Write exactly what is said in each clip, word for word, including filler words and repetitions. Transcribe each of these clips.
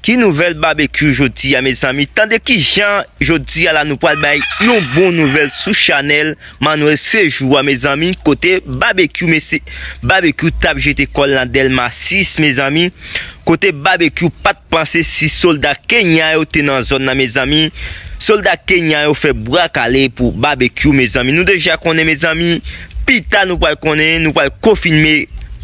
Ki nouvèl babekyou jodi a, mezanmi? Tande ki jan jodi a la nou pral bay yon bon nouvèl sou chanèl Manuel Séjour a, mezanmi. Kote babekyou, mesye, babekyou t ap jete kò l nan Dèlma sis, mezanmi. Kote babekyou pa t panse si sòlda Kenya yo te nan zòn nan, mezanmi. Sòlda Kenya yo fè bwa kale pou babekyou, mezanmi. Nou deja konnen, mezanmi. Pita nou pral konnen, nou pral konfime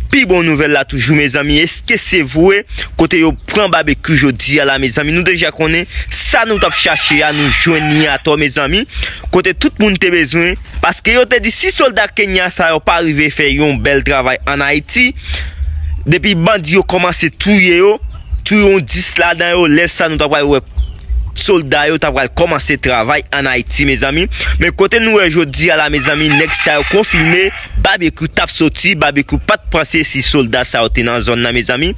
pi bon nouvèl la toujou, mezanmi. Èske se vre? Kote yo pran babekyou jodi a la, mezanmi? Nou deja konnen sa nou t ap chache a, nou jwenn li atò, mezanmi. Kote tout moun te bezwen, paske yo te di si sòlda Kenya sa yo pa rive fè yon bèl travay ann Ayiti, depi bandi yo kòmanse touye yo, touye yon dis ladan yo, lè sa nou ta pral wè sòlda yo ta pral kòmanse travay ann Ayiti, mezanmi. Men kote nou wè jodi a la, mezanmi, nèg sa yo konfime, babekyou t ap soti, babekyou pa t panse si sòlda sa yo te nan zòn nan, mezanmi.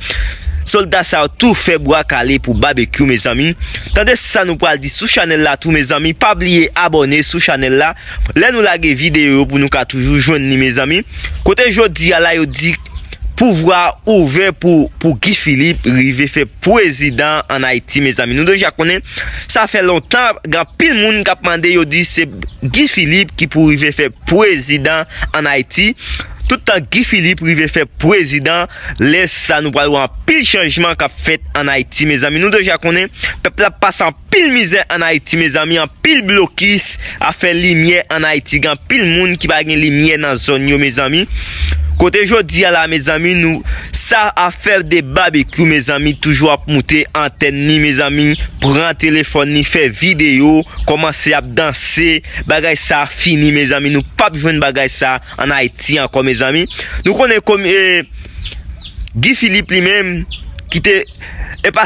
Sòlda sa yo tou fè bwa kale pou babekyou, mezanmi. Tande sa nou pral di sou chanèl la tou, mezanmi. Pa bliye abòne sou chanèl la. Lè nou lage videyo yo pou nou ka toujou jwenn li, mezanmi. Kote jodi a la yo di pouvwa ouvè pou, pou Guy Philippe rive fè prezidan ann Ayiti, mezanmi. Nou deja konnen, sa fè lontan, gen anpil moun k ap mande, yo di se Guy Philippe ki pou rive fè prezidan ann Ayiti. Tout tan Guy Philippe rive fè prezidan, lè sa nou pral wè anpil chanjman k ap fèt ann Ayiti, mezanmi. Nou deja konnen, pèp la pase anpil mizè ann Ayiti, mezanmi, anpil blokis, afè limyè ann Ayiti, gen anpil moun ki pa gen limyè nan zòn yo, mezanmi. Kote jodi a la, mezanmi, nou, sa afè de babekyou, mezanmi, toujou ap moute antèn li, mezanmi, pran telefòn li, fè videyo, kòmanse ap danse, bagay sa fini, mezanmi, nou p ap jwenn bagay sa ann Ayiti ankò, mezanmi. Nou konnen kòm, eh, Guy Philippe li menm, ki te, e pa